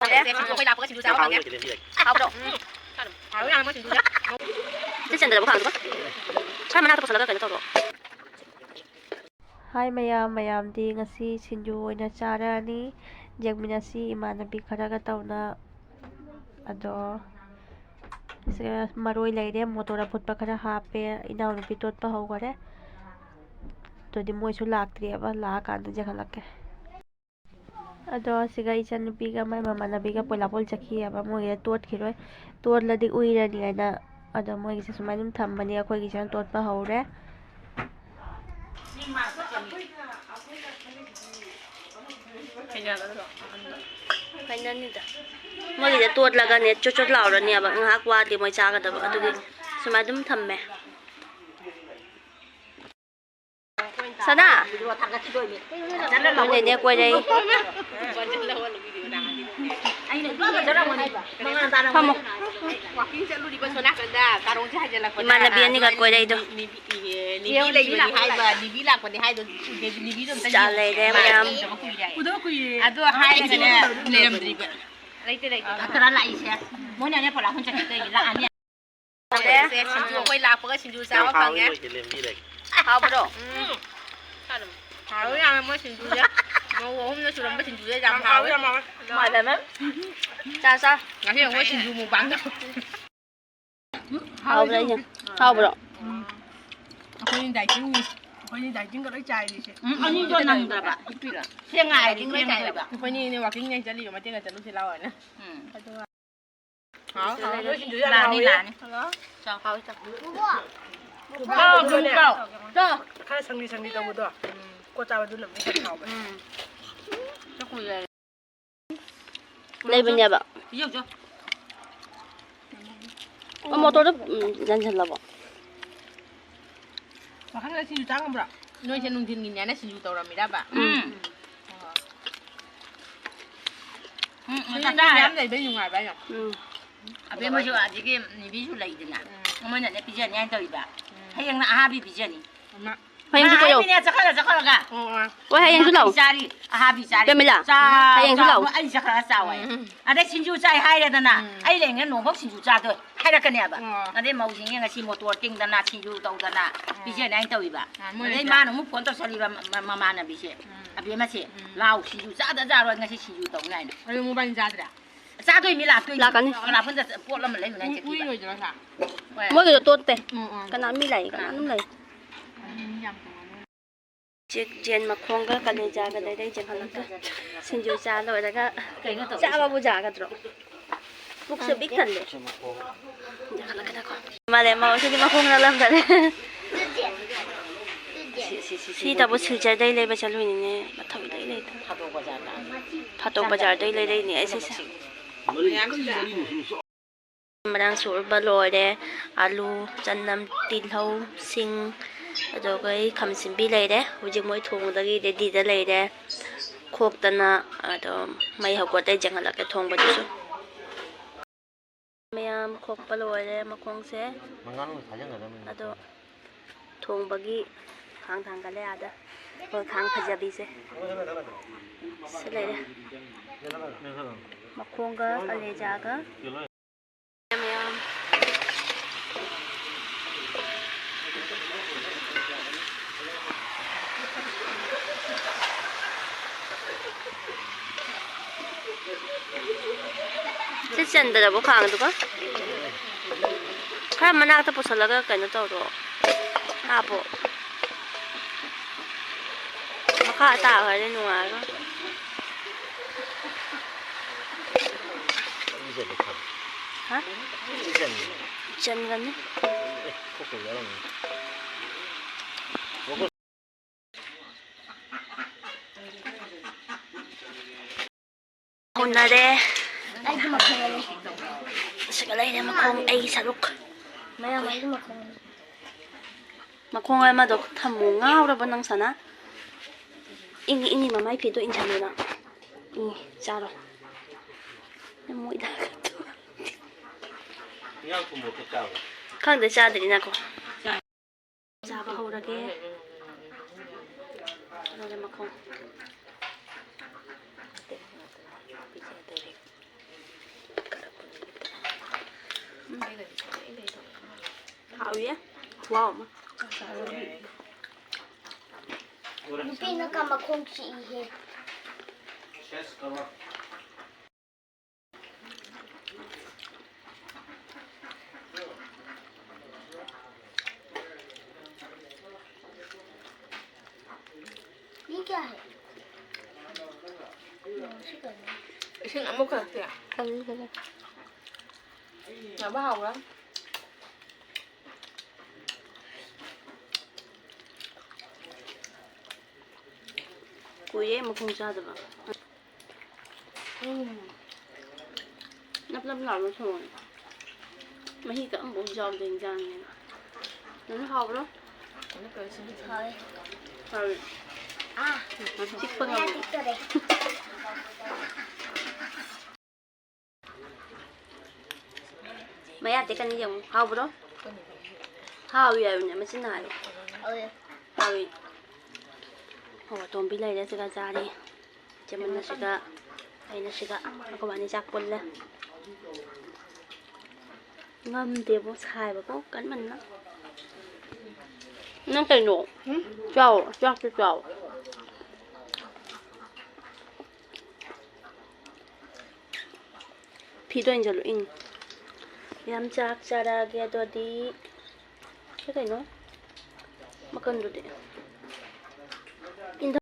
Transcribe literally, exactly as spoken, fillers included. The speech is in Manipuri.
ꯁꯤꯡꯖꯨ ꯑꯩꯈꯣꯏ ꯂꯥꯛꯄꯒ ꯁꯤꯡꯖꯨ ꯆꯥꯕ ꯐꯪꯉꯦ꯫ ꯍꯥꯎꯕ꯭ꯔꯣ? ꯎꯝ꯫ ꯍꯥꯎꯋꯦ ꯌꯥꯝꯅ ꯃꯣꯏ ꯁꯤꯡꯖꯨꯁꯦ꯫ ꯁꯤ ꯆꯟꯗ꯭ꯔꯕ ꯈꯥꯡꯗꯨꯒ? ꯁꯥ ꯃꯅꯥꯗꯣ ꯄꯨꯁꯜꯂꯒ ꯀꯩꯅꯣ ꯇꯧꯔꯣ꯫ ꯍꯥꯏ ꯃꯌꯥꯝ, ꯃꯌꯥꯝꯗꯤ ꯉꯁꯤ ꯁꯤꯡꯖꯨ ꯑꯣꯏꯅ ꯆꯥꯔꯅꯤ꯫ ꯌꯦꯡꯃꯤꯟꯅꯁꯤ ꯏꯃꯥꯟꯅꯕꯤ ꯈꯔꯒ ꯇꯧꯅ꯫ ꯑꯗꯣ ꯁꯤꯒ ꯃꯔꯣꯏ ꯂꯩꯔꯦ, ꯃꯣꯇꯣꯔ ꯑꯐꯨꯠꯄ ꯈꯔ ꯍꯥꯞꯄꯦ, ꯏꯅꯥꯎꯅꯨꯄꯤ ꯇꯣꯠꯄ ꯍꯧꯈꯔꯦ꯫ ꯑꯗꯨꯗꯤ ꯃꯣꯏꯁꯨ ꯂꯥꯛꯇ꯭ꯔꯤꯑꯕ, ꯂꯥꯛꯑꯀꯥꯟꯗ ꯌꯦꯡꯍꯜꯂꯛꯀꯦ꯫ ꯑꯗꯣ ꯁꯤꯒ ꯏꯆꯟꯅꯨꯄꯤꯒ ꯃꯥꯏ ꯃꯃꯥꯟꯅꯕꯤꯒ ꯄꯣꯏꯂꯥꯄꯣꯜ ꯆꯠꯈꯤꯑꯕ, ꯃꯣꯏꯒꯤꯗ ꯇꯣꯠꯈꯤꯔꯣꯏ, ꯇꯣꯠꯂꯗꯤ ꯎꯏꯔꯅꯤ ꯍꯥꯏꯅ꯫ ꯑꯗꯣ ꯃꯣꯏꯒꯤꯁꯦ ꯁꯨꯃꯥꯏꯅ ꯑꯗꯨꯝ ꯊꯝꯕꯅꯤ, ꯑꯩꯈꯣꯏꯒꯤꯁꯤꯅ ꯇꯣꯠꯄ ꯍꯧꯔꯦ꯫ ꯃꯣꯏꯒꯤꯁꯦ ꯇꯣꯠꯂꯒꯅꯦ ꯆꯣꯠ ꯆꯣꯠ ꯂꯥꯎꯔꯅꯦꯕ, ꯉꯥꯏꯍꯥꯛ ꯋꯥꯠꯂꯤ ꯃꯣꯏ ꯆꯥꯒꯗꯕ, ꯑꯗꯨꯒꯤ ꯁꯨꯃꯥꯏꯅ ꯑꯗꯨꯝ ꯊꯝꯃꯦ꯫ ꯁꯅꯥ! ꯅꯣꯏ ꯅꯦꯅꯦ ꯀꯣꯏꯔꯛꯏ꯫ ꯐꯝꯃꯣ꯫ ꯋꯥꯀꯤꯡ ꯆꯠꯂꯨꯔꯤꯕ ꯁꯣꯝ ꯅꯥꯀꯟꯗ ꯀꯥꯔꯣꯡꯁꯦ ꯍꯥꯏꯖꯤꯜꯂꯛꯄꯗ, ꯏꯃꯥꯟꯅꯕꯤ ꯑꯅꯤꯈꯛ ꯀꯣꯏꯔꯛꯏꯗꯣ꯫ ꯅꯤꯕꯤ, ꯏꯍꯦ, ꯅꯤꯕꯤ ꯂꯩꯕꯅꯤ ꯍꯥꯏꯕ, ꯅꯤꯕꯤ ꯂꯥꯛꯄꯅꯤ ꯍꯥꯏꯗꯣ, ꯅꯤꯕꯤꯗꯣ ꯑꯝꯇ ꯆꯥ ꯌꯦꯡꯉꯨꯁꯦ꯫ ꯂꯩꯔꯦ ꯃꯌꯥꯝ꯫ ꯎꯗꯕ ꯀꯨꯏꯔꯦ꯫ ꯎꯗꯕ ꯀꯨꯏꯔꯦ꯫ ꯑꯗꯣ ꯍꯥꯏꯔꯒꯅꯦ ꯂꯩꯔꯝꯗ꯭ꯔꯤꯕ꯫ ꯂꯩꯇꯦ, ꯂꯩꯇꯦ꯫ ꯗꯥꯛꯇꯔ ꯂꯥꯛꯏꯁꯦ꯫ ꯃꯣꯏꯅꯅꯦ ꯄꯣꯂꯥ ꯍꯨꯟ ꯆꯠꯈꯤꯕꯗꯒꯤ ꯂꯥꯛꯑꯅꯤ꯫ ꯁꯦ, ꯁꯤꯡꯖꯨ ꯑꯩꯈꯣꯏ ꯂꯥꯛꯄꯒ ꯁꯤꯡꯖꯨ ꯆꯥꯕ ꯐꯪꯉꯦ꯫ ꯍꯥꯎꯕ꯭ꯔꯣ? ꯎꯝ꯫ ꯍꯥꯎꯋꯤ ꯌꯥꯝꯅ ꯃꯣꯏ ꯁꯤꯡꯖꯨꯁꯦ꯫ ꯃꯧ ꯑꯍꯨꯝꯅ ꯁꯨꯔꯝꯕ ꯁꯤꯡꯖꯨꯁꯦ ꯌꯥꯝ ꯍꯥꯎꯋꯤ꯫ ꯆꯥ, ꯆꯥ꯫ ꯉꯁꯤ ꯑꯩꯈꯣꯏ ꯁꯤꯡꯖꯨ mukbang ꯇꯧ꯫ ꯍꯥꯎꯕ꯭ꯔꯥ ꯑꯩꯁꯦ? ꯍꯥꯎꯕ꯭ꯔꯣ? ꯑꯩꯈꯣꯏꯅꯤ dieting ꯅꯤ꯫ ꯑꯩꯈꯣꯏꯅꯤ dieting ꯒ ꯂꯣꯏ ꯆꯥꯏꯔꯤꯁꯦ꯫ ꯎꯝ, ꯑꯅꯤꯗꯣ ꯅꯪꯗ꯭ꯔꯕ꯫ ꯁꯦ ꯉꯥꯏꯔꯗꯤ ꯂꯣꯏ ꯆꯥꯏꯔꯕ꯫ ꯑꯩꯈꯣꯏꯅꯤꯅꯦ walking ꯅꯦ ꯆꯠꯂꯤꯗꯣ, ꯃꯇꯦꯛ ꯆꯠꯂꯨꯁꯤ ꯂꯥꯛꯑꯣꯅ꯫ ꯎꯝ꯫ ꯑꯗꯨꯒ ꯍꯥꯎ, ꯍꯥꯎ, ꯅꯣꯏ ꯁꯤꯡꯖꯨ ꯌꯥꯝ ꯂꯥꯛꯑꯅꯤ, ꯍꯥꯎꯋꯤ꯫ ꯂꯥꯛꯑꯅꯤ꯫ ꯍꯜꯂꯣ꯫ ꯆꯥꯎ, ꯍꯥꯎꯋꯤ, ꯆꯥꯎ꯫ ꯆꯥꯎ, ꯆꯥꯎ꯫ ꯈꯔ ꯁꯪꯂꯤ ꯁꯪꯂꯤ ꯇꯧꯕꯗꯣ꯫ ꯎꯝ꯫ ꯀꯣꯠ ꯆꯥꯕꯗꯨꯅ ꯑꯃꯨꯛ ꯍꯦꯟꯅ ꯍꯥꯎꯕꯅꯦ꯫ ꯎꯝ꯫ ꯆꯥꯛ ꯀꯨꯏꯔꯦ꯫ ꯂꯩꯕꯅꯦꯕ꯫ ꯄꯤꯖꯧ ꯆꯣ꯫ ꯑꯣ, ꯃꯣꯇꯣꯔꯗꯣ, ꯎꯝ, ꯌꯥꯟꯁꯤꯜꯂꯕꯣ? ꯋꯥꯈꯜꯒ ꯁꯤꯡꯖꯨ ꯆꯥ ꯉꯝꯕ꯭ꯔꯣ? ꯅꯣꯏꯁꯦ ꯅꯨꯡꯊꯤꯟꯒꯤꯅꯦꯅ ꯁꯤꯡꯖꯨ ꯇꯧꯔꯝꯃꯤꯔꯕ? ꯎꯝ꯫ ꯑꯣ꯫ ꯎꯝ, ꯃꯤ ꯆꯥꯛ ꯆꯥꯔꯦ꯫ ꯃꯌꯥꯝ ꯂꯩꯕꯩ ꯅꯨꯡꯉꯥꯏꯕ ꯑꯩꯅ꯫ ꯎꯝ꯫ ꯑꯕꯦꯝꯃꯁꯨ ꯑꯗꯒꯤ ꯅꯤꯕꯤꯁꯨ ꯂꯩꯗꯅ꯫ ꯎꯝ꯫ ꯃꯣꯏꯅꯅꯦ ꯄꯤꯖꯅꯤ ꯍꯥꯏꯅ ꯇꯧꯔꯤꯕ꯫ ꯎꯝ꯫ ꯍꯌꯦꯡꯅ ꯑꯍꯥꯕꯤ ꯄꯤꯖꯅꯤ꯫ ꯑꯃ꯫ ꯍꯌꯦꯡꯁꯨ ꯀꯣꯏꯔꯛꯑꯣ꯫ ꯍꯥꯏꯕꯅꯦ, ꯆꯠꯈꯠꯂ ꯆꯠꯈꯠꯂꯒ꯫ ꯑꯣ, ꯑꯣ꯫ ꯍꯣꯏ, ꯍꯌꯦꯡꯁꯨ ꯂꯥꯛꯑꯣ꯫ ꯑꯍꯥꯕꯤ ꯆꯥꯔꯤ, ꯑꯍꯥꯕꯤ ꯆꯥꯔꯤ꯫ ꯄ꯭ꯔꯦꯃꯤꯂꯥ, ꯆꯥꯎ, ꯍꯌꯦꯡꯁꯨ ꯆꯥꯎ, ꯂꯥꯛꯑꯣ꯫ ꯑꯩ ꯆꯠꯈꯠꯂꯒ ꯆꯥꯎ ꯍꯥꯏ꯫ ꯎꯝ꯫ ꯑꯗꯩ ꯁꯤꯡꯖꯨ ꯆꯥꯏ ꯍꯥꯏꯔꯦꯗꯅ꯫ ꯎꯝ꯫ ꯑꯩ ꯂꯩꯔꯤꯉꯩ ꯅꯣꯡꯐꯥꯎ ꯁꯤꯡꯖꯨ ꯆꯥꯗꯣꯏ ꯍꯥꯏꯔꯛꯀꯅꯦꯕ꯫ ꯑꯣ꯫ ꯑꯗꯩ ꯃꯧꯁꯤꯡꯁꯦ ꯉꯁꯤ ꯃꯣꯇꯣꯔ ꯇꯤꯡꯗꯅ ꯁꯤꯡꯖꯨ ꯇꯧꯗꯅ ꯎꯝ꯫ ꯄꯤꯖꯅꯤ ꯍꯥꯏꯅ ꯇꯧꯏꯕ꯫ ꯑꯥ, ꯃꯣꯏ ꯑꯗꯩ ꯂꯩꯇ꯭ꯔꯥ? ꯃꯥꯅ ꯑꯃꯨꯛ ꯐꯣꯟ ꯇꯧꯁꯜꯂꯤꯕ ꯃ-, ꯃ-, ꯃꯃꯥꯟꯅꯕꯤꯁꯦ꯫ ꯎꯝ꯫ ꯑꯕꯦꯝꯃꯁꯦ, ꯎꯝ꯫ "ꯂꯥꯎ, ꯁꯤꯡꯖꯨ ꯆꯥꯗ ꯆꯥꯔꯣꯏ, ꯉꯁꯤ ꯁꯤꯡꯖꯨ ꯇꯧꯅꯤ" ꯍꯥꯏꯅ꯫ ꯑꯗꯨ ꯃꯣꯕꯥꯏꯜ ꯆꯥꯗ꯭ꯔꯦ? ꯆꯥꯗꯣꯏꯅꯤ, ꯂꯥꯛꯇꯣꯏꯅꯤ꯫ ꯂꯥꯛꯀꯅꯤ꯫ ꯀꯅꯥ ꯐꯣꯟꯗ ꯄꯣꯠ ꯑꯃ ꯂꯩꯔꯨꯅꯤ ꯍꯥꯏꯅ ꯎꯏ, ꯎꯏ ꯆꯠꯈꯤꯕ꯫ ꯑꯣꯏꯗꯣꯏꯔꯣ ꯁꯥ? ꯍꯣꯏ꯫ ꯃꯣꯏꯒꯤꯗꯣ ꯇꯣꯠꯇꯦ꯫ ꯎꯝ, ꯎꯝ꯫ ꯀꯅꯥ ꯃꯤ ꯂꯥꯛꯏ? ꯀꯅꯥ ꯑꯗꯨꯝ ꯂꯩ? ꯎꯝ, ꯌꯥꯝ ꯇꯣꯡꯉꯝꯃꯣꯏ꯫ ꯆꯦꯛ ꯖꯦꯟ ꯃꯈꯣꯡꯒ ꯀꯂꯦꯖꯥꯒ ꯂꯩꯔꯛꯏ ꯖꯦꯟ ꯍꯜꯂꯛꯇ꯫ ꯁꯤꯡꯖꯨ ꯆꯥ ꯂꯣꯏꯔꯒ ꯀꯩꯅꯣ ꯇꯧꯁꯦ꯫ ꯆꯥꯕꯕꯨ ꯌꯥꯒꯗ꯭ꯔꯣ? ꯄꯨꯛꯁꯦ ꯄꯤꯛ ꯊꯜꯂꯦ꯫ ꯃꯥꯂꯦ, ꯃꯥ ꯁꯤꯗꯤ ꯃꯈꯣꯡ ꯅꯥꯜꯂꯝꯗꯔꯦ꯫ ꯁꯤ, ꯁꯤ, ꯁꯤ, ꯁꯤ ꯁꯤꯗꯕꯨ ꯁꯤꯜꯆꯔꯗꯩ ꯂꯩꯕ ꯆꯠꯂꯨꯏꯅꯤꯅꯦ꯫ ꯃꯊꯧ ꯏꯂꯩ ꯂꯩꯇꯦ꯫ ꯐꯥꯗꯣꯛ ꯕꯖꯥꯔꯗ꯫ ꯐꯥꯗꯣꯛ ꯕꯖꯥꯔꯗꯩ ꯂꯩꯔꯛꯏꯅꯦ ꯑꯩ ꯁꯤꯁꯦ꯫ ꯃꯔꯥꯡ ꯁꯨꯔꯕ ꯂꯣꯏꯔꯦ꯫ ꯑꯂꯨ, ꯆꯅꯝ, ꯇꯤꯜꯍꯧ, ꯁꯤꯡ, ꯑꯗꯨꯒ ꯑꯩ ꯈꯥꯃꯦꯟ ꯑꯁꯤꯟꯕꯤ ꯂꯩꯔꯦ꯫ ꯍꯧꯖꯤꯛ ꯃꯣꯏ ꯊꯣꯡꯕꯗꯒꯤ ꯔꯦꯗꯤꯗ ꯂꯩꯔꯦ꯫ ꯈꯣꯛꯇꯅ ꯑꯗꯨꯝ ꯃꯩ ꯍꯧꯒꯠꯂꯦ, ꯌꯦꯡꯍꯜꯂꯛꯀꯦ ꯊꯣꯡꯕꯗꯨꯁꯨ꯫ ꯃꯌꯥꯝ ꯈꯣꯛꯄ ꯂꯣꯏꯔꯦ ꯃꯈꯣꯡꯁꯦ꯫ ꯃꯉꯥ ꯃꯅꯨꯡꯗ ꯊꯥꯖꯟꯒꯗꯕꯅꯤ꯫ ꯑꯗꯣ ꯊꯣꯡꯕꯒꯤ ꯈꯥꯡ ꯊꯥꯡꯒꯠꯂꯦ ꯑꯥꯗ꯫ ꯍꯣꯏ, ꯈꯥꯡ ꯐꯖꯕꯤꯁꯦ꯫ ꯁꯤ ꯂꯩꯔꯦ꯫ ꯃꯈꯣꯡꯒ ꯀꯂꯦꯖꯥꯒ꯫ ꯃꯌꯥꯝ꯫ ꯁꯤ ꯆꯟꯗ꯭ꯔꯕꯣ ꯈꯥꯡꯗꯨꯒ? ꯈꯔ ꯃꯅꯥꯛꯇ ꯄꯨꯁꯜꯂꯒ ꯀꯩꯅꯣ ꯇꯧꯔꯣ꯫ ꯍꯥꯞꯄꯣ꯫ ꯃꯈꯥ ꯇꯥꯈ꯭ꯔꯗꯤ ꯅꯨꯡꯉꯥꯏꯔꯣꯏ꯫ ꯍꯥ? ꯆꯟꯒꯅꯤ꯫ ꯎꯅꯔꯦ꯫ ꯑꯩꯒꯤ ꯃꯈꯣꯡ ꯑꯅꯤ꯫ ꯁꯤꯒ ꯂꯩꯔꯦ ꯃꯈꯣꯡ ꯑꯩꯒꯤ ꯁꯔꯨꯛ꯫ ꯃꯌꯥꯝ ꯑꯩꯒꯤ ꯃꯈꯣꯡ ꯑꯅꯤ꯫ ꯃꯈꯣꯡ ꯑꯃꯗꯣ ꯊꯝꯃꯨ꯫ ꯉꯥꯎꯔꯕ ꯅꯪ, ꯁꯅꯥ? ꯏꯪꯉꯤ, ꯏꯪꯉꯤ, ꯃꯃꯥꯏ ꯐꯤꯗꯣ ꯏꯟꯁꯤꯜꯂꯨ ꯅꯪ꯫ ꯏꯪꯉꯤ, ꯆꯥꯔꯣ꯫ ꯅꯪ ꯃꯣꯏꯗ ꯍꯥꯒꯠꯆꯧ꯫ ꯏꯟꯖꯥꯡ ꯊꯨꯝ ꯃꯣꯔꯣꯛꯇꯣ ꯆꯥꯕ꯭ꯔꯥ? ꯈꯪꯗꯦ, ꯆꯥꯗ꯭ꯔꯤ ꯅꯪꯀꯣ꯫ ꯆꯥꯕ ꯍꯧꯔꯒꯦ꯫ ꯃꯈꯣꯡ꯫ ꯍꯥꯎꯏꯌꯦ꯫ ꯈꯨꯍꯥꯎ ꯑꯃ꯫ ꯅꯨꯄꯤꯅ ꯀꯃꯈꯣꯡ ꯆꯤꯛꯏꯍꯦ꯫ ꯃꯤ ꯀꯌꯥ ꯍꯦꯛ? ꯁꯤ ꯀꯩꯅꯣ? ꯏꯁꯤꯡ ꯑꯃꯨꯛ ꯈꯛ ꯄꯤꯔꯛ꯫ ꯈꯜꯂꯤ, ꯈꯜꯂꯤ꯫ ꯌꯥꯝ ꯍꯥꯎꯕ꯭ꯔꯥ? ꯀꯨꯏꯔꯦ ꯃꯈꯣꯡ ꯆꯥꯗꯕ꯫ ꯎꯝ꯫ ꯅꯞ ꯅꯞ ꯂꯥꯎꯅ ꯊꯣꯡꯉꯦ꯫ ꯃꯍꯤꯒ ꯑꯃꯐꯥꯎ ꯌꯥꯎꯗꯦ ꯏꯟꯖꯥꯡꯅꯦꯅ꯫ ꯅꯪ ꯍꯥꯎꯕ꯭ꯔꯣ? ꯍꯥꯎꯋꯦ꯫ ꯍꯥꯎꯋꯦ꯫ ꯑꯥ, ꯆꯤꯛꯄ ꯃꯌꯥ ꯉꯝꯃꯦ꯫ ꯆꯤꯛꯇꯣꯔꯦ꯫ ꯃꯌꯥ ꯇꯦꯛꯀꯅꯤ ꯌꯦꯡꯉꯨ꯫ ꯍꯥꯎꯕ꯭ꯔꯣ? ꯍꯥꯎꯋꯤ ꯍꯥꯏꯕꯅꯦ, ꯃꯆꯤꯟꯅ ꯍꯥꯏꯌꯨ꯫ ꯍꯥꯎꯋꯦ꯫ ꯍꯥꯎꯋꯤ꯫ ꯑꯣ, ꯇꯣꯝꯕꯤ ꯂꯩꯔꯦ ꯁꯤꯒ ꯆꯥꯔꯤ꯫ ꯆꯦꯃꯟꯅ ꯁꯤꯒ, ꯑꯩꯅ ꯁꯤꯒ꯫ ꯑꯩꯈꯣꯏ ꯕꯥꯅꯤ ꯆꯥꯛ ꯄꯨꯜꯂꯦ꯫ ꯉꯝꯗꯦꯕꯣ, ꯁꯥꯏꯕꯀꯣ ꯀꯟꯃꯟꯅ꯫ ꯅꯪ ꯀꯩꯅꯣ? ꯍꯨꯝ? ꯆꯥꯎ, ꯆꯥꯛꯇꯨ ꯆꯥꯎ꯫ ꯐꯤꯗꯣ ꯏꯟꯖꯜꯂꯨ, ꯏꯪ꯫ ꯌꯥꯝ ꯆꯥꯛ ꯆꯥꯔꯛꯑꯒꯦ ꯑꯗꯨꯗꯤ꯫ ꯁꯤ ꯀꯩꯅꯣ? ꯃꯀꯟꯗꯨꯗꯤ꯫